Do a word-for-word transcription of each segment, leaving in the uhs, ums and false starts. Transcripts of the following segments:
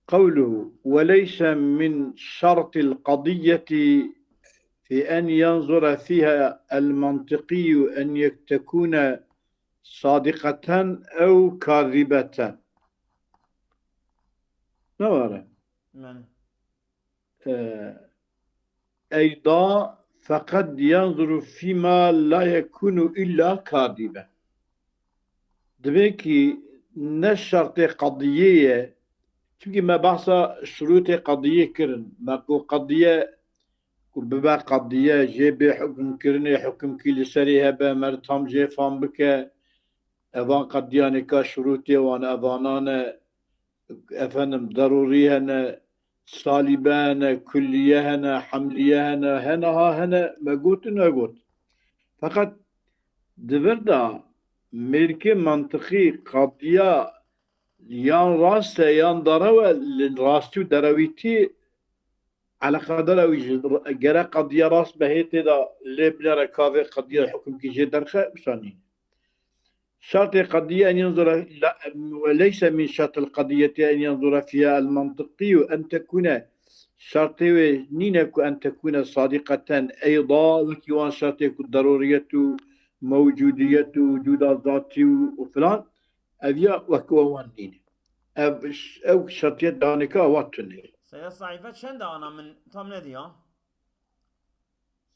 قوله: وليس من شرط القضية في أن ينظر فيها المنطقي أن تكون صادقة أو كاذبة. Ne were? Yani. Ee, أيضا فقد ينظر فيما لا يكون إلا كاذبا. Divê ki ne şertê qediyê ye. Çimkî me behsa şurûtê qediyê kirin. Me ku qediye ku bibe qediye, jê bê hukmkirinê, hukmkî li serê hebe, me tam jê fam bike. Evan qediyanê ka şurûtê wan evanan e, efendim, derûrî hene, salîbe hene, kulliye hene, hemliye hene, hene ha hene, me got û negot. Feqet di vir de mêrkê mentiqî qediya yan rast e yan derew e, li rastî û derewîtî eleqedar ew jî gere qediya rast be hê tê de lê binere ka vê qediya hukmkî jê derxe, wisa nîne. Şertê qediye en yanzura, la, ve leyse min şertil qediyeti en yanzura fiha el mantiqî û en tekune, şertê wê nîne ku en tekune sadiqeten eyda, wekî wan şertê ku deruriyet û mewcudiyet û wucuda zatî û, û filan, ev ya wek wan nîne. Ev, ew şertiyet danê ka wa tune. Seyda Saife çend ana min tam nediya?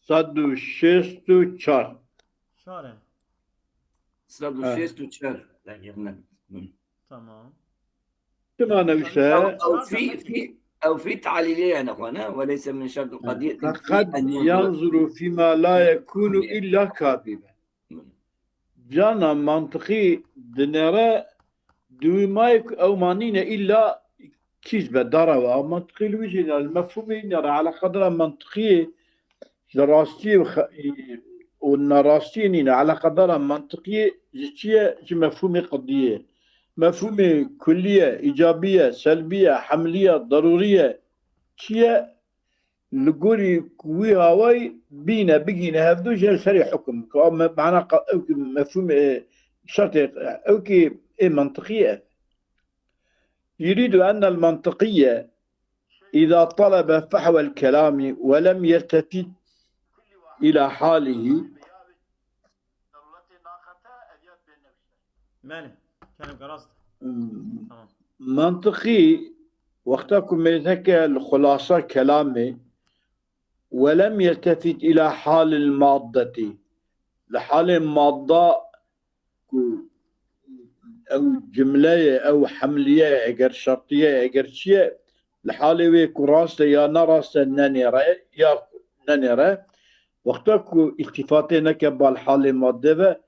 Sed û şêst û çar. Şare. Sed û şêst û çar. Hı. Tamam. Çima newişe? Ew, ew fî, fî, ew fî talîlê ye nexwe ne? Ve leyse min şertil qediyet. Feqet yanzuru fîma la yekûnu illa kadibe. Cana mantiqî dinere, di wî mayê ku ew manîne îlla kîz be, dara we. Ew mantiqî li wî jî ne, li mefhûmê nîne re, eleqedara mantiqiyê ji rastiyê û xe-, û nerastiyê nîne. Eleqedara mantiqiyê ji çi ye? Ji mefhûmê qediyê. Mefhûmê kullî ye, îcabî ye, selbî ye, hemlî ye, derûrî ye. Çi ye? Li gorî wî hawayî bîne, bigîne hevdu jê serê hukum. Ka me-, mana qa-, ew ki mefhûm, e, şertê, ew ki ê mantiqî ye. يريد أن المنطقي إذا طلب فحوى الكلام ولم يلتفت إلى حاله Belê. Kelimke rast. Mantiqî wexta ku mêzeke li xulasa kelamê, welem yeltefit ila halil maddetî, li halê madda ku ew cimleyê, ew hemliyeyê, eger şertiyeyê, eger çi ye, li halê wê ku rast e ya ne rast e nenêre, ya nenêre, wexta ku îltîfatê neke bal halê madde ve,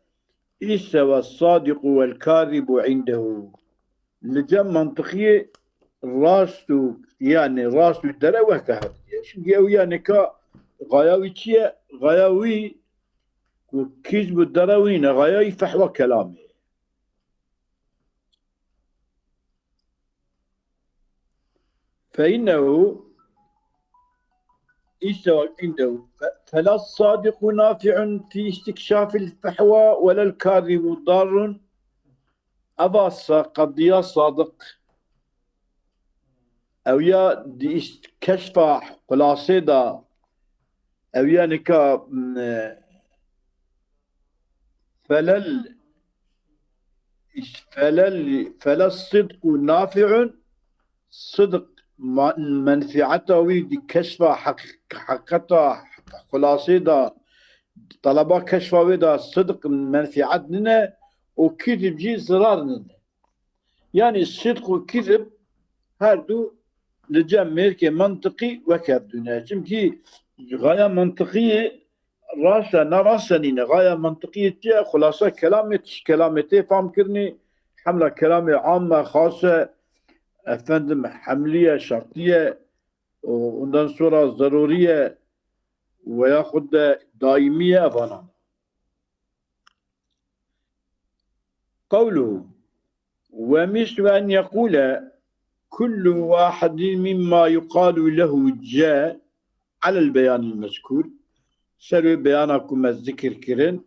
îstewe sadiqu vel kazîbu indehu. Li cem mantiqiyê rast û, yani rast û dere weke hevdiye. Çimkî ew yani ka gaya wî çi ye? Gaya wî ku kîz bi dere wî ne, gaya wî fehwa kelamê. فإنه استوى عنده فلا الصادق نافع في استكشاف الفحوى ولا الكاذب ضار. Eva sa-, qediya sadiq. Ew ya di îst-, keşfa xulasê de, ew ya nika, m-, felel, felel, felel sidqu nafi'un, sidq ma-, menfiata wî di keşfa heq-, heqeta xulasê de, talaba keşfa wê de sidq menfiat nine û kizib jî zirar nine. Yani sidq û kizib her du li cem mêrkê mantiqî wek hev du ne. Çimkî gaya mantiqiyê rast e, ne rast e nîne. Gaya mantiqiyê çi ye? Xulasa kelamê, tişt kelamê tê fam kirinê, hemla kelamê am e, xas e, efendim, hemlî ye, şertî ye, û ondan sonra zerûrî ye, veya xud de daîmî ye, evanan. قوله: ومثل أن يقول كل واحد مما يقال له جاء على البيان المذكور. Ser wê beyana ku me zikir kirin,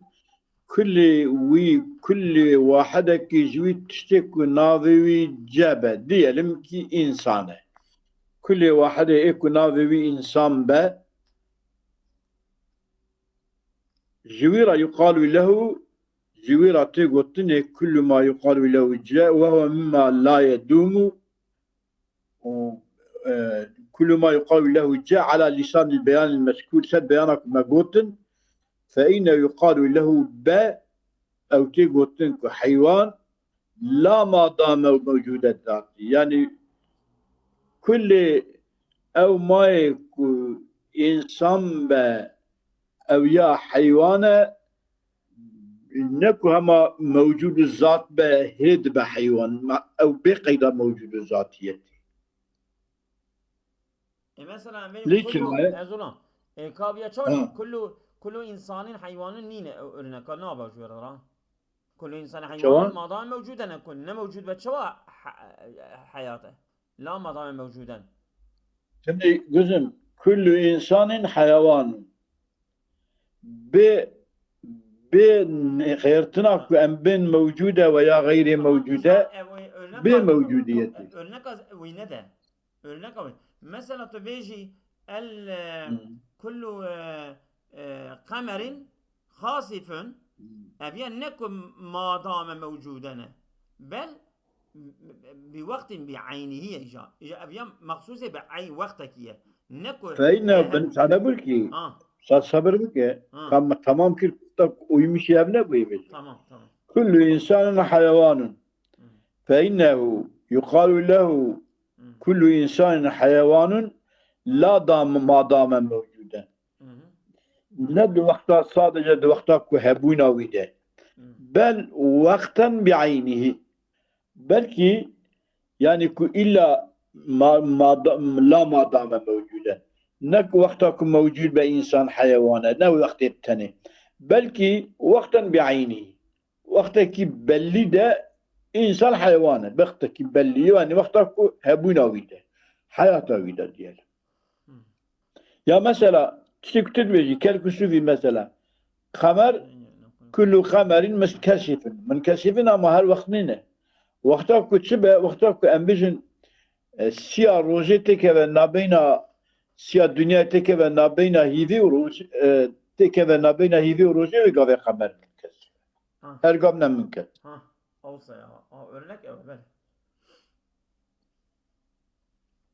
kulê wî, kulê wahidekî ji wî tiştê ku navê wî ce be, diyelim ki însan e. kulê wahidê ê ku navê wî însan be, ji wî re yuqalu lehu, ji wî re tê gotinê kullu ma yuqalu lehu ce, ve huve mimma la yedumu, û, e, kullu ma yuqalu lehu ce ala lîsanil beyanil mezkûr, ser beyana ku me gotin, fe inne yuqalu lehu be, ew tê gotin ku heywan la ma dame mewcûde zatî. Yanî kulê ew mayê ku însan be, ew ya heywan e, ne ku hema mewcûd û zat be, hê dibe heywan. Ma ew bê qeyda mewcûd û zatiyetê. E, mesela, em bêjin Lê kullu, çima? Ez ona. E, kaviya çawa Ha. kullu, kullu insanin heywanun nîne, e, örneka naba ji were ra. Kullu insanin Çawa? heywanun madame mewcuden e, kullu ne mewcud be çawa he-, heyat e. La madame mewcuden. Şimdi gözüm, kullu insanin heywanun. Bi, bi xêrtina ku em bên mewcûd e ve ya xeyrê mewcûd e, E, e, örnek bê al-, mewcûdiyetê. Örnek az-, wî ne de. Örnek al-, mesela tu bêjî el, e, Hmm. kullu, e, e, qemerin xasifun, Hmm. ev ya ne ku madame mewcûden e. Bel bi wextin bi eynihî ye îja. Îja ev ya mexsûsê bi eyn wextekî ye. Ne ku Feyne ben sana bir ki. Ha. Sa sabır bike. Ha. Tam, tamam kir tak uymuş yerine bu yemek. Tamam, tamam. Kullu insanın hayvanun. Hı. Fe innehu yuqalu lehu Hı. kullu insanın hayvanun la dam madame mevcuden. Hı hı. Ne di wexta, sadece di wexta ku hebûna wî de. Hı. Bel wexten bi eynihi. Belkî, yani ku illa ma, ma, la madame mevcude. Ne ku wexta ku mevcud be insan heyewan e, ne wextê tenê. Belkî wexten bi eynî. Wextekî bellî de insan heyewan e. Wextekî bellî, yani wexta ku hebûna wî de. Heyata wî de diyelim. Hmm. Ya mesela, tiştê ku tu dibêjî, kelk û sufî mesela. Qemer, kullu qemerin munkesifin. Munkesifin ama her wext nîne. Wexta ku çi be, wexta ku em bijin, e, siya rojê têkeve nabeyna, siya dinyayê têkeve nabeyna hîvî û roj, e, têkeve nabeyna hîvî û rojê wê gavê qemer munkesif. Ha. Her gav ne munkesif. Ha, olsa ya. Ha, örnek evet, belê.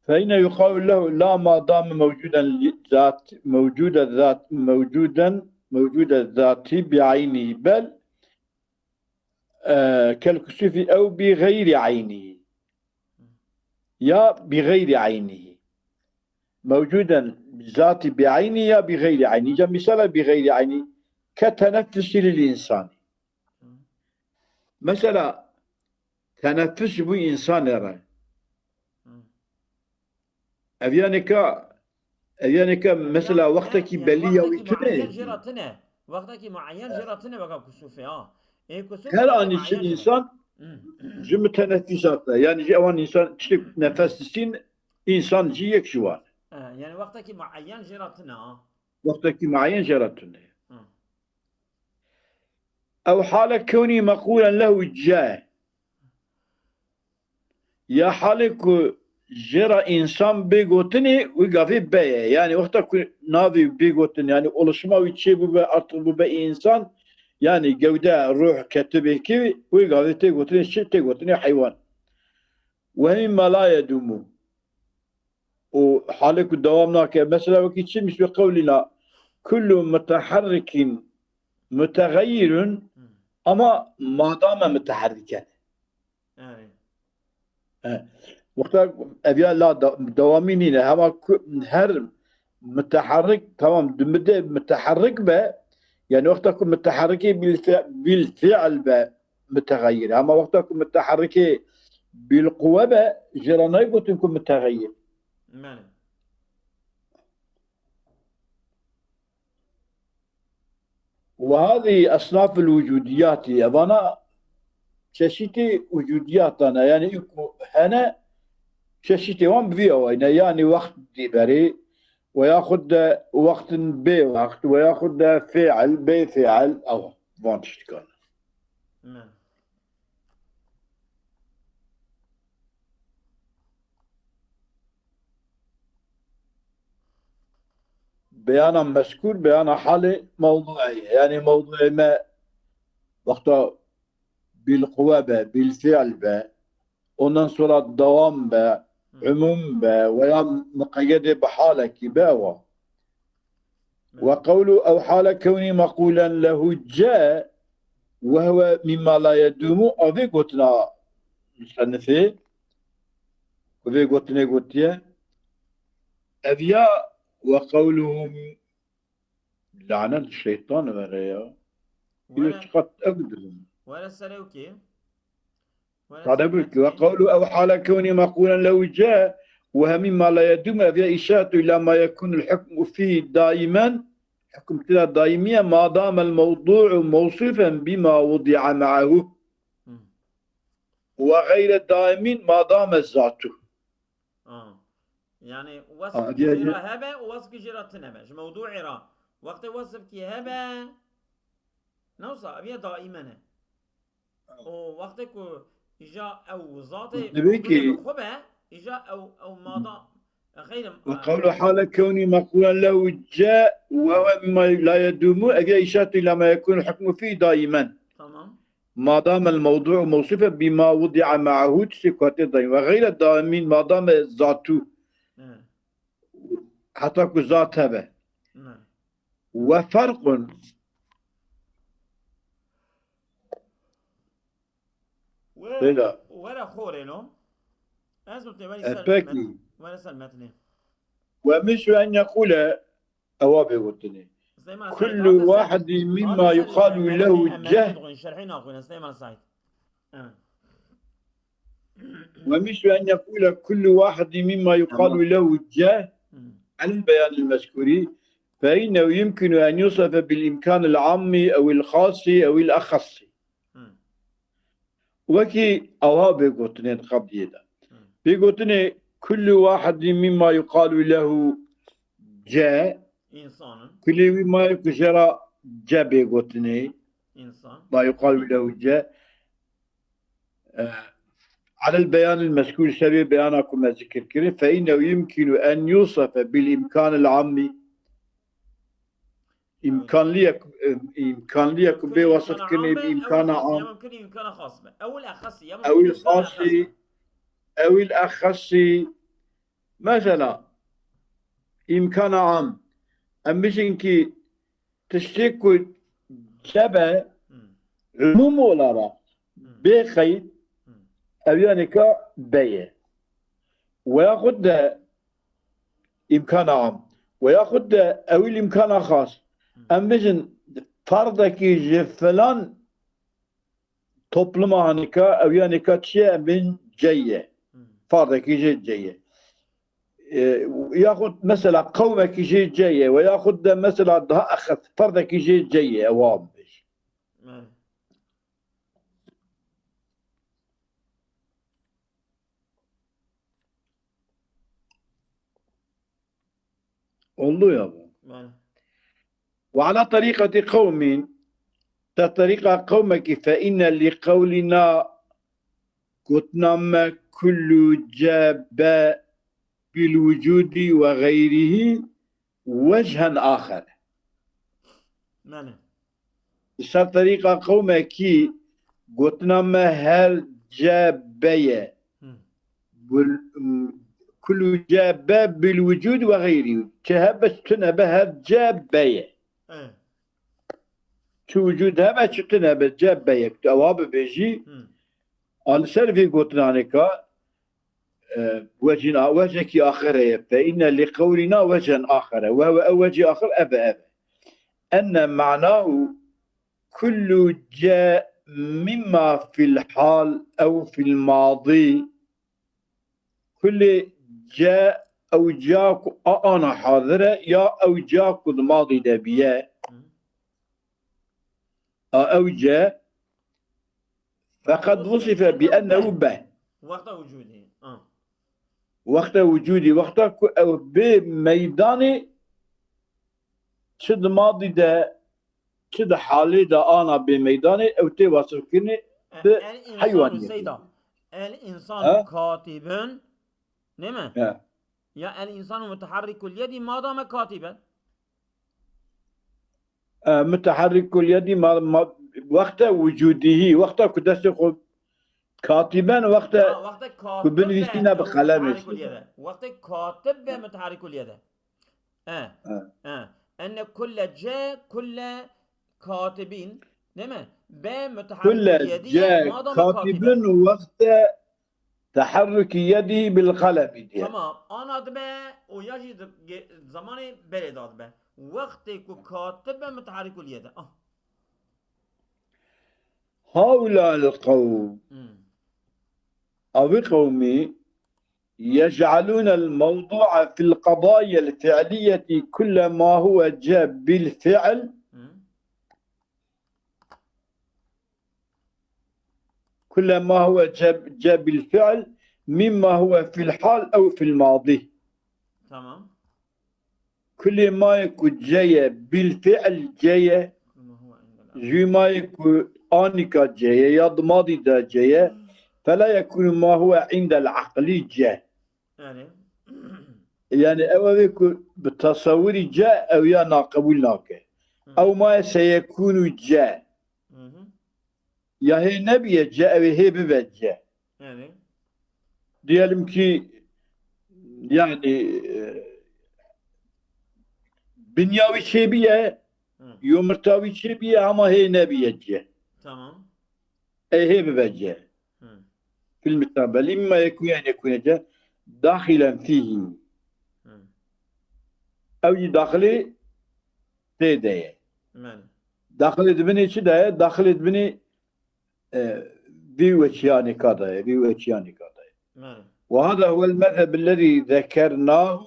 فإن يقال له لا ما دام موجودا ذات، موجود الذات، موجودا، موجود الذات بعينه، بل، آه، كالكسوف أو بغير عينه. يا بغير عينه. موجودا ذات بعينه يا بغير عينه. جا مثال بغير عينه كتنفس للإنسان. Mesela teneffüs ji bo însanê re. Hı. Ev yanê ka, ev yanê ka mesela wextekî belî ya wî tune. Muayyen jê re tune. Wextekî muayyen jê re tune weka kusûfê ha. Ê kusûf her anî çi însan ji mutenefîsat e. Yani ji ewan însan tiştek nefes distîn însan jî yek ji wan. E, yani wextekî muayyen jê re tune ha. Wextekî muayyen jê re tune. Hı. Ew hale kewnî meqûlen lehu ce. Ya halê ku jê re însan bê gotinê, wî gavê be ye. Yani wexta ku navê bê gotin, yani oluşma wî çê bûbe, artık bûbe însan, yani gewde, ruh, ketibê kê, wê gavê tê gotinê çi? Tê gotinê heywan. Ve mimma la yedumu. Û halê ku dewam nake. Mesela wekî çi? Mislu qewlina kullu muteherrikin mutegayyirun, ama madame muteherriken. Yani. He. Wexta ev ya la de-, dewamî nîne. Hema ku her muteherrik, tamam, dimide muteherrik be, yani wexta ku muteherrikê bil fe-, bil fiil be, mutegayyir. Ama wexta ku muteherrikê bilquwe be, jê re nayê gotin ku mutegayyir. Belê. Ve hâzî esnaful wucudiyatî, evana çeşîtê wucudiyatan e, yani ku hene çeşîtê wan bi vî awayî ne, yani wext dê berê, ve yaxud de wextin bê wext, ve yaxud de fiil, bê fiil, ew van tiştikan. Belê. Beyana mezkûr, beyana halê mewduê ye. Yani mewduê me wexta bilquwe be, bilfiil be, ondan sonra dewam be, umûm be, veya muqeyyedê bi halekî be ewa. Ve qewlu ew hale kewni meqûlen lehu ce ve huve mimma la yedûmu, a vê gotina musennifê, ku vê gotinê gotiye, ev ya ve qewluhum lanet şeytan vere ya. Were, çiqat ev dibin. Were serewkê. Were Tade serewkê. Ve qewlu ew hale kewni meqûlen lehu ce ve huve mimma la yedûmu, ev ya îşaretu ila ma yekûnul hukmu fî daimen, hukm tira daimiye, ma damel mewdû'u mewsûfen bima wudi'a me'ahu. Ve gayre daimin ma dame zatu. Ha. Yani wesf jê re hebe û wesf jê re tine be. Ji mewdûê re wextê wesf kî hebe, ne wisa, ev ya daîmen e. Û wextê ku îja ew zatê xwe be, îja ew, ew mada, xeyr, ve qewlu hale kewni meqûlen lehu ce ve huve mimma la yedûmu, ev ya îşaretu ila ma yekûnul hukmu fî daimen. Tamam. Ma damel mewdû'u mewsûfe bima wudi'a me'ahu, tiştê ku hatê dayîn. Ve gayre daimin ma dame zatu. He. Heta ku zat hebe. He. Ve ferqun. Were, were xorê lo. Ez û te were ser met-, were ser metnê. Ve mislu en yekûle Ewa bê gotinê. Kullu wahidî mimma yuqalu lehu ceh. Şerhê naxwîne, Süleyman Said. Ve mislu en yekule kullu wahidî mimma yuqalu lehu ceh. Elel beyanil mezkûrî. Fe innehu yumkinu en yusefe bil imkanil ammi ewil xasî ewil axasî. Wekî ewa bê gotinên qebliyê de. Bê gotinê kullu wahidî mimma yuqalu lehu ce. Kulê wî ma ku jê re ce bê gotinê. Ma yuqalu lehu ce. Eh, alel beyanil mezkûr, ser wê beyana ku me zikir kirin. Fe innehu yumkinu en yusefe bil imkanil ammi. Îmkanlî ye ku, îmkanlî ye ku bê wasif kirinê bi îmkana am. Ewil xasî, ewil exasî. Mesela, îmkana am. Em bijin ki tiştê ku cebe umûm olarak bê qeyd, ew yanî ka be ye. Weyaxud de îmkana am. Weyaxud de ewil îmkana xas. Em bijin ferdekî ji filan topluma hanîka, ew yanîka çi ye, em bên cey ye. Ferdekî jê cey ye. E, yaxud mesela qewmekî jê cey ye. Weyaxud de mesela daha exes, ferdekî jê cey ye, ewa bêj. Oldu ya bu. Ve ala tariqati qewmin, te tariqa qewmekî fe inne li qewlina gotina me kullu ce be bil wucudi ve xeyrihî wechan axer. Li ser terîqa qewmekî gotina me her ce be ye. Kullu ce be bil wucud ve xeyrî. Çi hebe çi tune be her ce be ye. Çi wucud hebe çi tune be ce be ye. Tu ewa bibêjî. A li ser vê gotinanê ka e, wecîn a-, wecekî axir heye. Fe inne li qewlina wecen axire. Ve ve ew wecî axir ev e, ev e. Enne ma'nahu kullu ce mimma fil hal ew fil madi. Kulê ce ew ca ku a ana hazir e ya ew ca ku di madî de biye. A ew ce feqet wusife bi ennehu be. Wexta wucudî. Wexta wucudî, wexta ku ew bê meydanê, çi di madî de, çi di halê de ana bê meydanê, ew tê wasifkirinê bi heywaniyetê. El insanu katibun, ne mi? Ya el insanu muteharrikul yedî madame katiben. E, mutaharrikul yedî ma, ma, wexte wicudîhî, wexta ku destê xwe katiben, wexte Ha, wextê ku katib binivîsîne be bi qelemê mutaharrikul şû. Yede. Wextê katib be mutaharrikul yede. E. E. Enne kulle ce, kulle katibin. Değil mi? Be mutaharrikul yedî ye, madama katibin. Katibin wexte teharrukî yedî bil qelemî diye. Tamam. Ana dibe û ya jî di-, ge-, zamanê berê da dibe. Wextê ku katib be mutaharrikul yede. Ah. Haulâ el qewm. Hmm. Ew qewmî يجعلون الموضوع في القضايا الفعلية كل ما هو جاء بالفعل، Hmm. كل ما هو جاء، جاء بالفعل مما هو في الحال أو في الماضي. Tamam. Kulê mayê ku ce ye, bil fi'l ce ye, Ama huwa indel ji wî mayê ku anika ce ye ya di madî de ce ye, fela yekûnu ma huwa indel aqlî ce. Yani. Yani ew ew ê ku bi tesewirî ce ew ya naqebûl nake. Hı. Ew mayê seyekûnu ce. Hı hı. Ya hê nebiye ce, ew ê hê bibe ce. Yani. Diyelim ki, yani, e, binya wî çêbiye, Hı. yomirta wî çêbiye, ama hê nebiye ce. Tamam. Ê hê bibe ce. Hı. Fil mustaqbel. Imma yekûne, yekûne ce. Daxilen fîhî. Hı. Ew jî daxilê tê de ye. Yani. Daxilê di binê çi de ye? Daxilê di binê, e, vî weçiyanê ka de ye, vî weçiyanê ka de ye. Yani. Ve hada huwel mezheb ellezî zekernâhu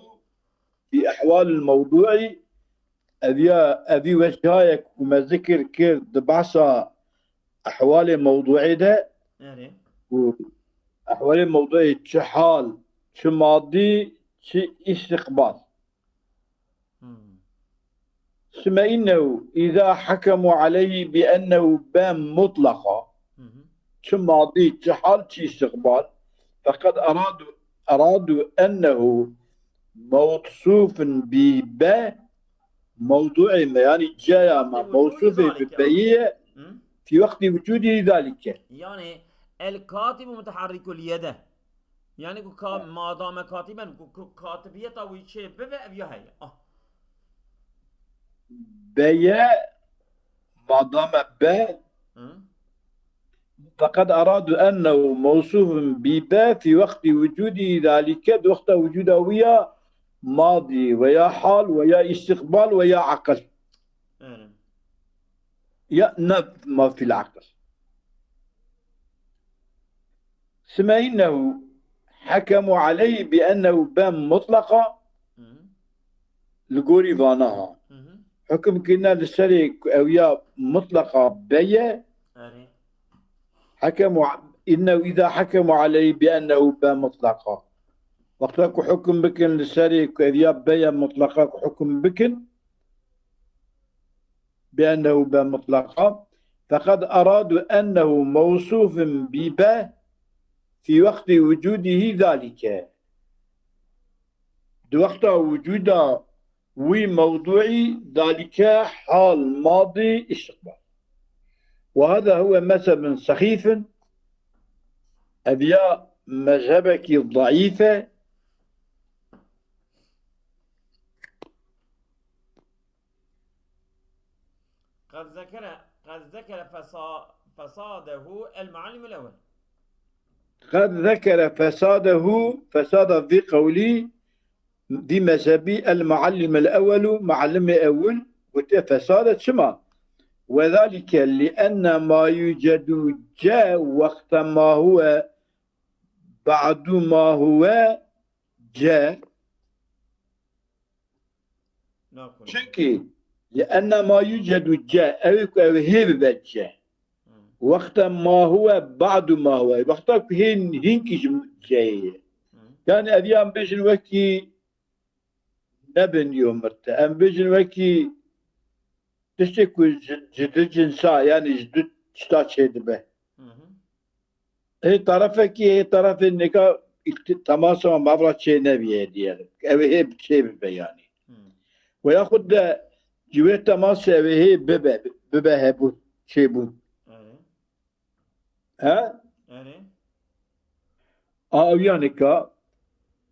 fî ehwalil mewdûî, ev ya, evî weçiya ye ku me zikir kir di behsa ehwalê mewdûî de, Yani. ku ehwalê mewdûî çi hal, çi madî, çi îstiqbal. Hmm. Sümme innehu îzâ hakemû aleyhi bi ennehu be mutlaqa. Hı hı. Çi madî, çi hal, çi îstiqbal. Feqed eradu, eradu ennehu mewsufun bi be mewduê me, yani ceya me, Wextê wicûdî mewsufê bi zalike. beyî ye, Hı? fî wextî wicûdî zalike. Yani el katibu mutaharrikul yede. Yani ku ka-, madame katiben, ku, ku katibiyeta wî çê bibe, ev ya heye. Ah. Beye, madame be, Hı? Feqed eradu ennehu mewsufun bi be fî wextî wicûdî zalike, di wexta wicûda wî ya madî ve ya hal ve ya îstiqbal ve ya aqil. Yani. Ya ne ma fîl aqil. Sümme innehu hakemû aleyhi bi ennehu be mutlaqa. Hı hı. Li gorî vana ha. Hı hı. Hukm kirine li serê ku ew ya mutlaqa be ye. Erê. Hakemû, innehu îzâ hakemû aleyhi bi ennehu be mutlaqa. Wexta ku hukm bikin li serê ku ev ya be ye mutlaqa ku hukm bikin, bi ennehu be mutlaqa, feqed eradu ennehu mewsufun bi be fî wextî wicûdîhî zalike. Di wexta wicûda wî mewduî zalike hal, madî, îstiqbal. Ve hada huwe mezhebun sexîfun. Ev ya mezhebekî zeîf e. قد ذكر، قد ذكر فسا-، فساده المعلم الأول. Qed zekere fesadehu, fesada vî qewlî, vî mezhebî, el muallim el ewelu, muallimê ewil, gotiye fesade çima? Ve zalike li enne ma yucedu ce wexte ma huwe ba'du ma huwe ce. Nakun. Çunkî li enne ma yucedu ce, ew ku ew hê bibe ce. Hmm. Wexte ma huwe ba'du ma huwe. Wexta ku hê hinkî ji ceyê ye. Hmm. Yani ev ya em bêjin wekî nebin yomirte. Em bêjin wekî tiştê ku ji, ji du cinsa, yani ji du tişta çêdibe. Hı hı. Hê terefekî, hê terefê nêka îlti-, temasa mevra çê nebiye diyelim. Ew ê hê çê bibe yani. Hı. Ve yaxud de Ji wê temasê ew ê hê bibe, bibe hebûn, çêbûn. Erê. He? Erê. A ew ya nika,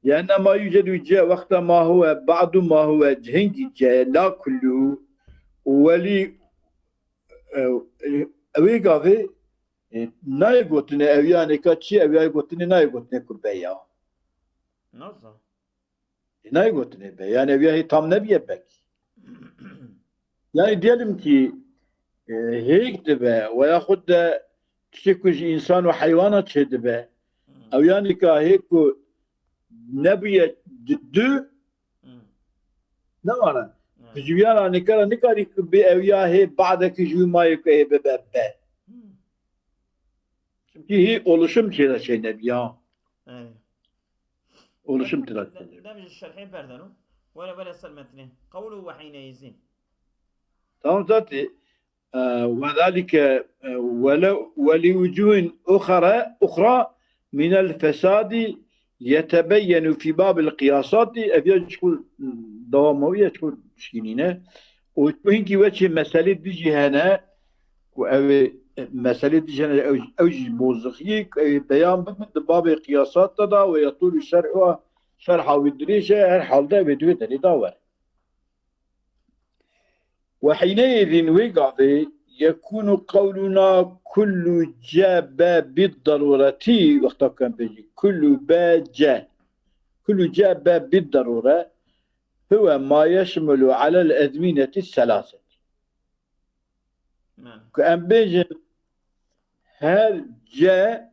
لأن ما يوجد جاء وقت ما هو بعض ما هو hingî جاء لا كله û welî, e, e, ew ê gavê, e, nayê gotinê ew ya nika çi, ew ya gotinê nayê gotinê ku be ya. Nasıl? E, nayê gotinê be. Yani ev ya hê tam nebiye belkî. Yani diyelim ki, e, hêk dibe veya xud de tiştê ku ji însan û heywana çêdibe. Ew ya nika hê ku nebiye di, du, ne were. Ji wî ya ra nika ra nikarî ku bê ew ya hê badekî ji wî mayê ku hê bibe be. Çimkî hê oluşum çêde çênebiya. Erê. Oluşum tira çênebiya. Dem ji şerhê berdeno. Were were ser metnê. Qewlu ve hîneyîzîn. Tamam zaten. E, وذلك, e, ولو, ولوجوه أخرى, أخرى من الفساد يتبين في باب القياسات. Ev ya çikur dewama wî ya çikur şînîne. Û çikur hinkî weçê meselê dijî hene, ku ew ê, e, meselê dijî hene, ew, ew jî bozixiyê, ku ew ê beyan bibin di babê qiyasat de da, ويطول شرحها, şerha wî dirêj e, her halde ew ê di wê derê da were. وحينئذ, wê gavê, يكون قولنا كل جاء بالضرورة, wexta ku em bêjin كل جاء, كل جاء بالضرورة هو ما يشمل على الأزمنة الثلاثة. Mane. Ku em bêjin her ce,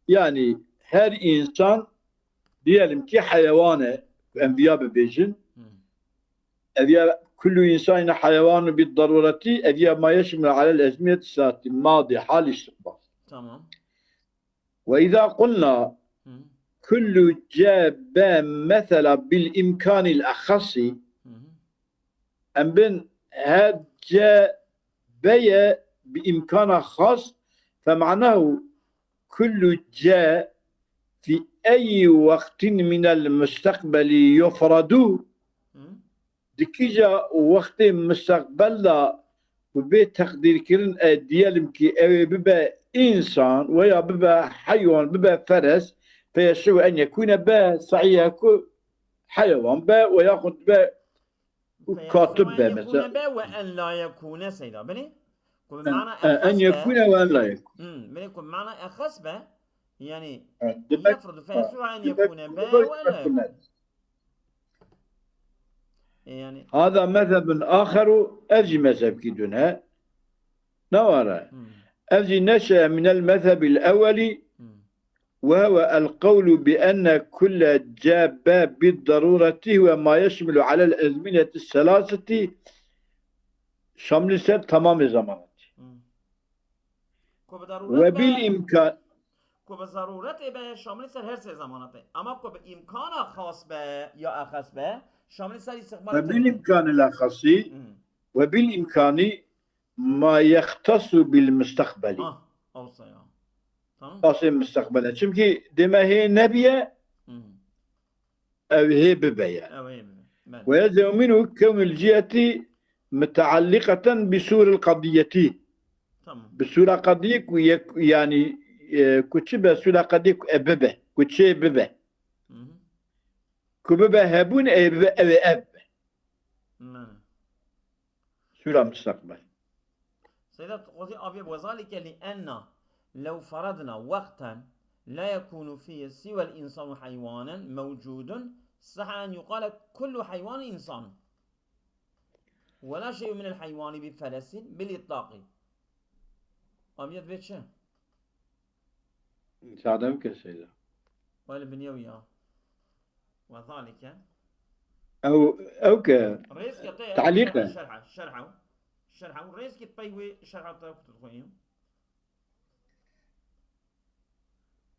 yani her insan, diyelim ki heyewan e, ku em viya bibêjin, Hmm. ev ya كل إنسان حيوان بالضرورة, ev ya ما يشمل على الأزمنة الثلاثة, madi, hal, istiqbal. Tamam. وإذا قلنا Hı. كل جاء مثلا بالإمكان الأخص, Hı hı. em bin her ce beye bi îmkana xas, فمعناه كل جاء في أي وقت من المستقبل يفرض. Hı. Di kîja wextê misteqbel de ku bê teqdîrkirin, e, diyelim ki ew ê bibe însan veya bibe heywan, bibe feres, فيصح أن يكون be, sehîh e ku heyewan be veya xwe be û katib be, mesela. Be ve en la yekûne seyda. Belê? Ku bi E, mana e, en exas be. Yekûne ve en la yekûn. Hmm, belê ku bi mana exas be. Yani E, demek, yefrudu fe yasû en demek yekûne bu be böyle ve en la yekûn. bakın. E, yani هذا مذهب آخر, ev jî mezhebkî din e. Ne were? Hmm, Ev jî نشأ من المذهب الأول, hmm. وهو القول بأن كل جاء بالضرورة هو ما يشمل على الأزمنة الثلاثة, şamil ser tamamê zemanatî. Hmm. Ku bi daruret Ve be, bil imkan, ku bi zaruretê be, şamil ser her sê zemanatê. Ama ku bi imkana xas be, ya exas be, şamil ser istiqbal ve bil imkan el axası, Hmm. ve bil imkani ma yextasu bil mustaqbeli. Ah, olsa ya. Tamam. Xasê mustaqbele. Çimkî deme hê nebiye, Hmm. ew hê bibe yani. Evet, evet. Ben. ويلزم منه كون الجهة متعلقة بصور القضية. Tamam. Bi sûra qediyê ku yek, yani, e, ku çi be sûra qediyê ku e bibe, ku çê bibe. Hı hı. Ku bibe hebûn, e bibe, ev ê ev be. Mane. Sûra mustaqbel. Seyda, tu xwezî avê, وذلك لأن لو فرضنا وقتا لا يكون فيه سوى الإنسان حيوانا موجود، صح أن يقال كل حيوان إنسان، ولا شيء من الحيوان بفرس بالإطلاق. Avê divê çi? Sade bike Seyda. Wele binyew ya. وذلك. Ew, ew ke Rêzke te Te'lîq e. Şerha, şerha. Şerha. Rêzke pey wê şerha te ku tu dixwînî.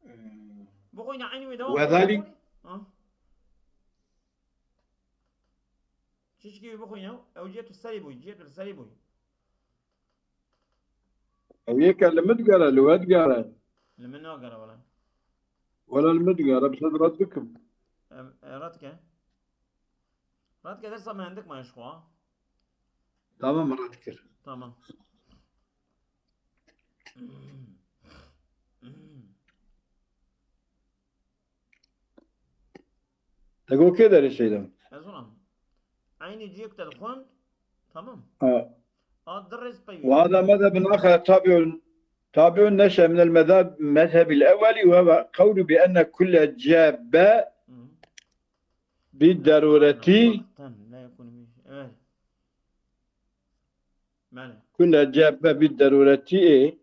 Ee, Bixwîne eynî wê devam. وذلك. Ha. Çişkî wî bixwîne, ew ciyê tu serî bûyî, ciyê tu li serî bûyî. Ew yeke li min digere, li we digere. Li min nagere wele. Wele li min digere, bi ser red bikim. Em, e, radke. Radke dersa min hindik maye ji xwe. Tamam, red kir. Tamam. Te got kê derê şeyda? Ez ona. Aynı ciyek te dixwend. Tamam. Ha. A dirrez peyvê. وهذا مذهب آخر تابع تابع نشأ من المذهب المذهب الأولي، وهو قول بأن كل جاب Hı. بالضرورة Waqten la yekun bi-, evet. Mane. كل جاب بالضرورة إيه.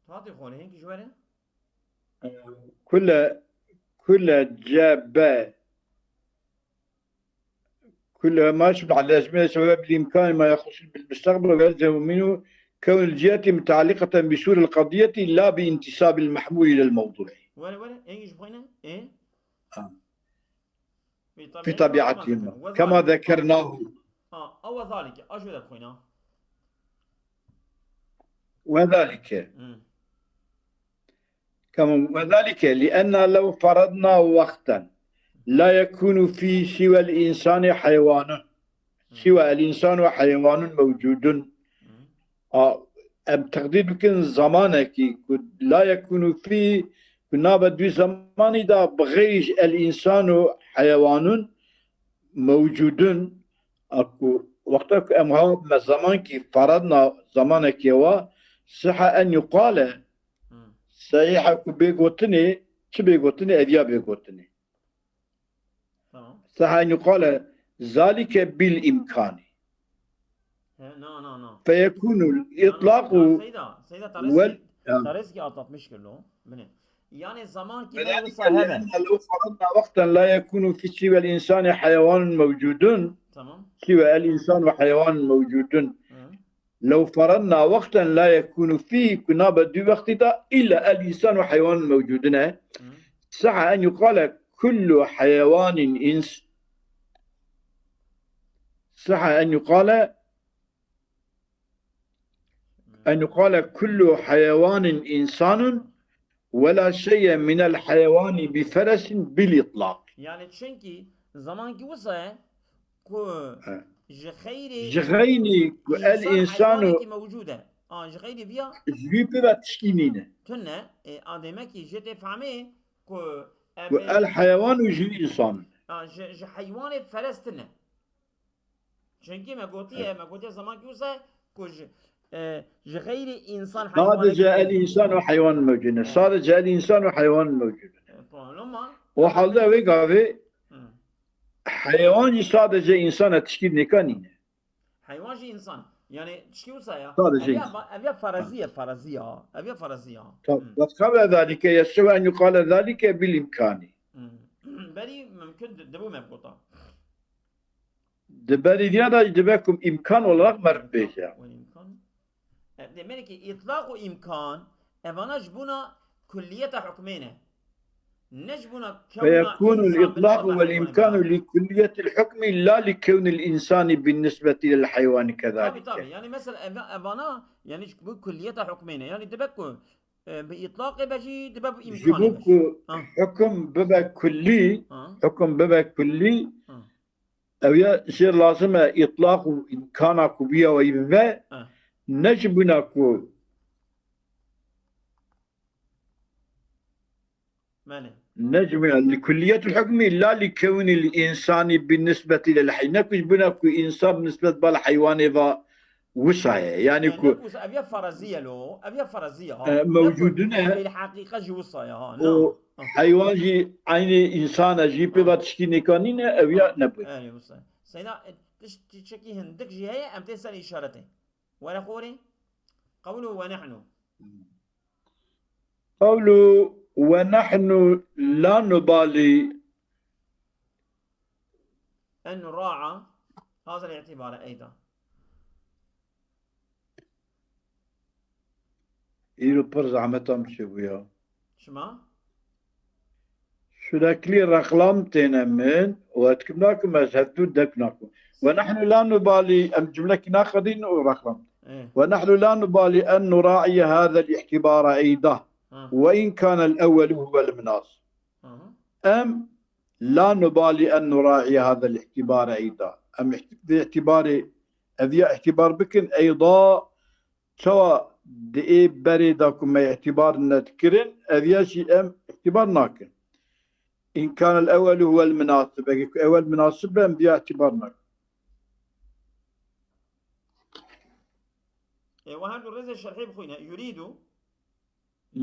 Fatih xware, hinkî ji were? كل كل جاب كل ما يشبه على الأزمنة سواء بالإمكان ما يخص بالمستقبل، ويلزم منه كون الجهة متعلقة بصور القضية لا بانتساب المحمول إلى الموضوع. Were were, hinkî ji xwîne? Ê? Ha. Bi في طبيعتهما كما ذكرناه. Ha, ew zalike, a ji were xwîna. وذلك Hı. كما وذلك لأن لو فرضنا وقتا لا يكون فيه سوى الإنسان حيوان، سوى الإنسان وحيوان موجود. Hı. A, em teqdîr bikin zamanekî ku la yekûnû fî, ku nabe dû zemanî de bi xêr ji el însan û heyewanûn mewcûdûn, a ku wexta ku em ha me zamankî feredna zamanekê wa, siha en yuqale, Hı. sehîh e ku bê gotinê, çi bê gotinê, ev ya bê gotinê. Tamam. Siha en yuqale, zalike bil îmkanî. He, no, no, no. Feyekûnul No, no, îtlaqu no, Seyda, Seyda, vel- Tarezki, Tarezki atlatmış kirlo. Bine. Yani zaman ki وذلك mevzusa hebe. لأن لو فرضنا وقتا لا يكون في سوى الإنسان حيوان موجود، Tamam. سوى الإنسان وحيوان موجود. Hı. لو فرضنا وقتا لا يكون فيه، ku nabe dû wextî de إلا الإنسان وحيوان موجود ne. Hı. صح أن يقال كل حيوان إنس-، صح أن يقال، أن يقال كل حيوان إنسان ولا شيء من الحيوان بفرس بالإطلاق. Yani çünkü zaman ki wisa ye ku He. ji xeyrî Ji xeynî ku el însan însano heywanekî mewcûd e. A, ji xeyrî viya ji wî pê ve tişkî nîne. tune, e, a demek ki jê tê fehmê ku em Ku ê el heyewan û ji wî însan. a, ji, ji heywanê feres tune. Çünkü me gotiye, me gotiye zaman ki wisa ku ji, e, ji xeyrî însan Sadece el heywanekî insan ve hayvan mevcud. Sadece el insan ve hayvan mevcud. E, tamam, loma. O halde vê gavê Hı. heyewan jî sadece insana tişkî nêka nîne. Heywan jî însan. Yani tişkî wisa ya. Sadece Ev ya, însan. Ev ya faraziye, faraziya. Ev ya faraziya. Tabii. Ve kavle zalike yesû en yuqale zalike bil imkani. Hı. Berî mümkün di-, dibû me bigota. Di berî diya da jî dibe ku imkan olarak me bêje. Wal imkan. E, demek ki îtlaq û imkan, evana ji bona kulliyeta hukmê ne. Ne ji bona Feyekûnul kewna însan îtlaq bi wal heywanê imkanu bela. Li kulliyetil hukmi la li kewnil insani bin nisbeti lil heywani Tabii, tabii. kezalike. Yani mesela ev-, evana, yani bu kulliyeta hukmê ne. Yani demek ku, e, bi îtlaqê be jî, dibe bi Ji imkanê bo be. ku Ha. hukum bibe kullî, Ha. hukum bibe kullî, Ha. ew ya jê lazim e îtlaq û îmkana ku biya weyî bibe, Ha. ne ji bona ku Mane. Ne ji bona, li kulliyetul hukmi la li kewnil insani bin nisbeti lil heywan. Ne ku ji bona ku insan bi nisbet bal heywanê va wisa ye. Yani Yani ku ne ku ev ya faraziye lo, ev ya faraziye ha. e, Ne ku mewcudun e. Fil haqiqe jî wisa ya ha. O Na. heywan jî eynî insana jî pê va tişkî nêka nîne, ew ya nebû. Yani wisa. Seyda, e, tiş-, tiştekî hindik jî heye, em tê ser îşaretê. Were xorê. Qewlu ve nehnu. Qewlu ve nehnu la nubali. En nura'a. Hazir îtibare eyda. Îro pir zehmet am çêbûya. Şima? Sürekli reklam têne min û ez dikim nakim ez hevdû dek nakim. Ve nehnu la nubali, em cumlekî naxedîn û reklam. E. Ve nehnu la nubali en nura'iye hazel îhtibara eyda. Ha. Ve in kanel ewwelu huvel minas. Hı hı. Em لا نبالي أن نراعي هذا الاعتبار أيضا. Em îhtî-, vê îhtîbarê, ev ya îhtîbar bikin, eyda çawa di ê berê de ku me îhtîbar nedikirin, ev ya jî em îhtîbar nakin. إن كان الأول هو المناسب, eger ku ewel minasib be, em vê ya îhtîbar nakin. E, we her du rêzê şerhê bixwîne. Yuridu.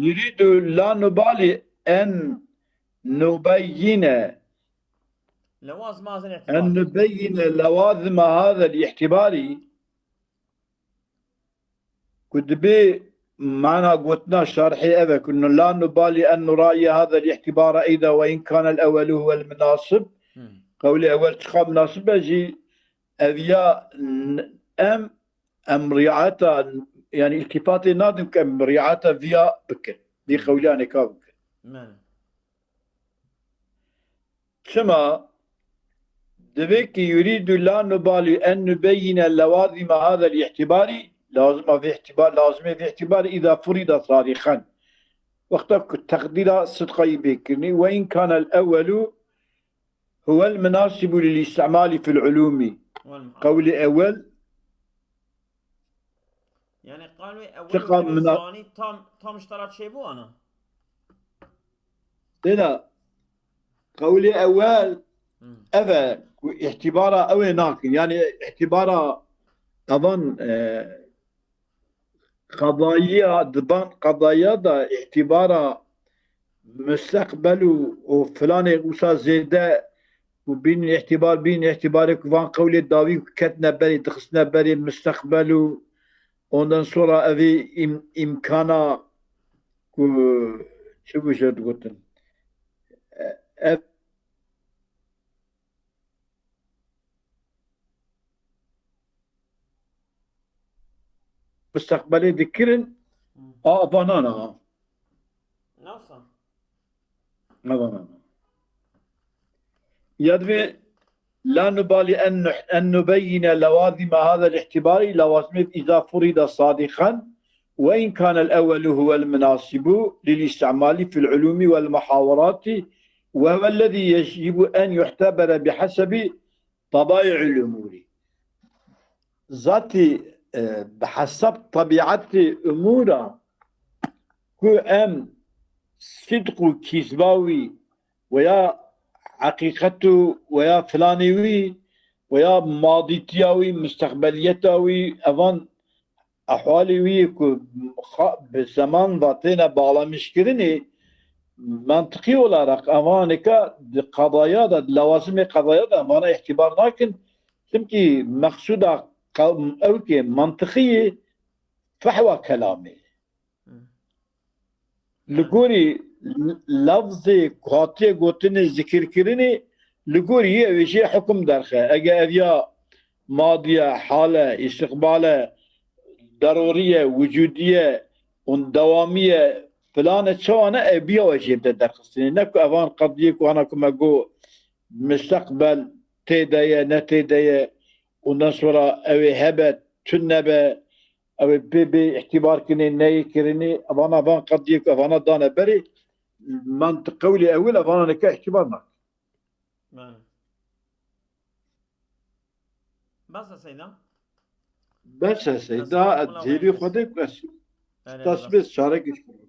يريد لا نبالي أن نبين Lewazim a hazir أن îhtîbar. نبين لوازم هذا الاعتبار. Ku dibê mana gotina şerhê ev e ku لا نبالي أن نراعي هذا الاعتبار أيضا وإن كان الأول هو المناسب. Hmm. Qewlê ewel çiqa minasib e jî ev ya n-, em, em riayeta, yani îltîfatê nadin ku em riayeta viya bikin. Vî qewliyanê ka bikin. Mene. Çima? Divê ki يريد لا نبالي أن نبين لوازم هذا الاعتبار, lazima vê îhtîbar, lazimê vê îhtîbarî إذا فرض صادقا. Wexta ku teqdîra sidqayî bê kirinî, وإن كان الأول هو المناسب للاستعمال في العلوم. Wal muhal. Qewlê ewel Yani qal wê ewel Çiqa û mina- zanî tam, tam ji te re çêbû ana. Têna qewlê ewel Hmm. ev e ku îhtîbara ew ê nakin. Yani îhtîbara evan, e, qadayiya, di ban qadayiya de îhtîbara misteqbel û, û filanê wisa zêde û bîn îhtîbar, bîn îhtîbarê ku van qewlê dawî ku ketine berê, dixistine berê misteqbel û ondan sonra evî im-, îmkana ku çi bû jê digotin? E, ev misteqbelê dikirin, Hmm. a, avanan a. Nasıl? Avanan a. Ya divê لا نبالي أن نح-، أن نبين لوازم هذا الاعتبار, لوازم إذا فرض صادقا وإن كان الأول هو المناسب للاستعمال في العلوم والمحاورات وهو الذي يجب أن يعتبر بحسب طبائع الأمور. Zatî, e, bi hesab tebîetê umûra ku em sidq û kîzba wî, weya heqîqet û weya filanê wî, weya madîtiya wî, misteqbeliyeta wî, evan ehwalê wî yê ku xa-, bi zeman ve têne bağlamışkirinê, mantiqî olarak evanêka di qadaya de, di lewazimê qadaya de evana îhtîbar nakin. Çimkî meqsûda qa-, ew kê mantiqî yê fehwa kelamê. Hmm. Li gorî l-, lafzê ku hatiye gotinê zikirkirinê, li gorî yê ew ê jê hukm derxe. Ege ev ya madiye, hale, îstiqbale, deroriye, wicûdiye û dewamiye, filane çawa ne, ew biya we jê bide derxistinê. Ne ku evan qediyê ku ana ku me got misteqbel tê de ye, ne tê de ye, ondan sonra ew ê hebe, tune be, ew ê bê, bê îhtîbar kirinê, neyê kirinê, evana van qediyê ku evana dane berê, mantiq qewlê ewil evana neke îhtîbar nakin. Bele. Bes e Seyda. Bes e Seyda, ez hêvî xwe de ku ez Bele, tas bele. bê çarek iş kirim.